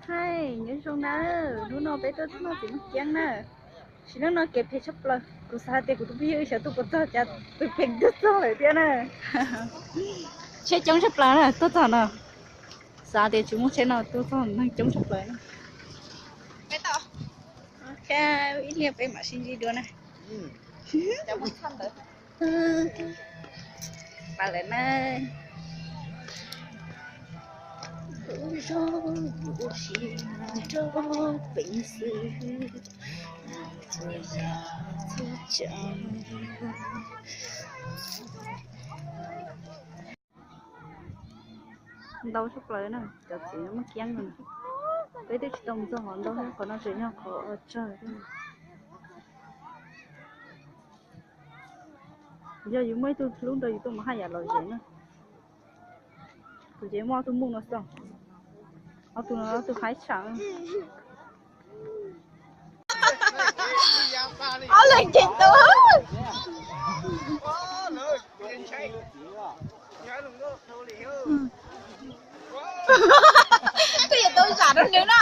Hais nyob zoo na, hnub no peb tuaj noj txiv muaj kiab na. Sim neej no kev phem tshaj plaws, kuv xav hais tias kuv tus phooj ywg xyov tuaj puas txog cas, tus phem tuaj txog lawm thiab na. Tsheb coob tshaj plaws na, tuaj txog no. Xav tias tsis muaj tsheb no, tuaj txog neeg coob tshaj plaws na. Ok, ib pliag peb mam sib ntsib dua na. Pas lawm na. Kuv zoo kuv sim nrog peev xwm txhua yam txhua tsav. Ntau tshaj plaws na, cov txiv muaj kiab no. Peb twb tsis tau mus txog qhov ntau, qhov no tseem yog qhov tsawg. Yog yus muaj ib tug hlub nrog yus tuaj mus haj yam lom zem na. Kuv ces muaj ob tug muj no xwb, ob tug no ob tug haib tshaj. Ob leeg ces tau. Twb yuav tau zam rau nws na.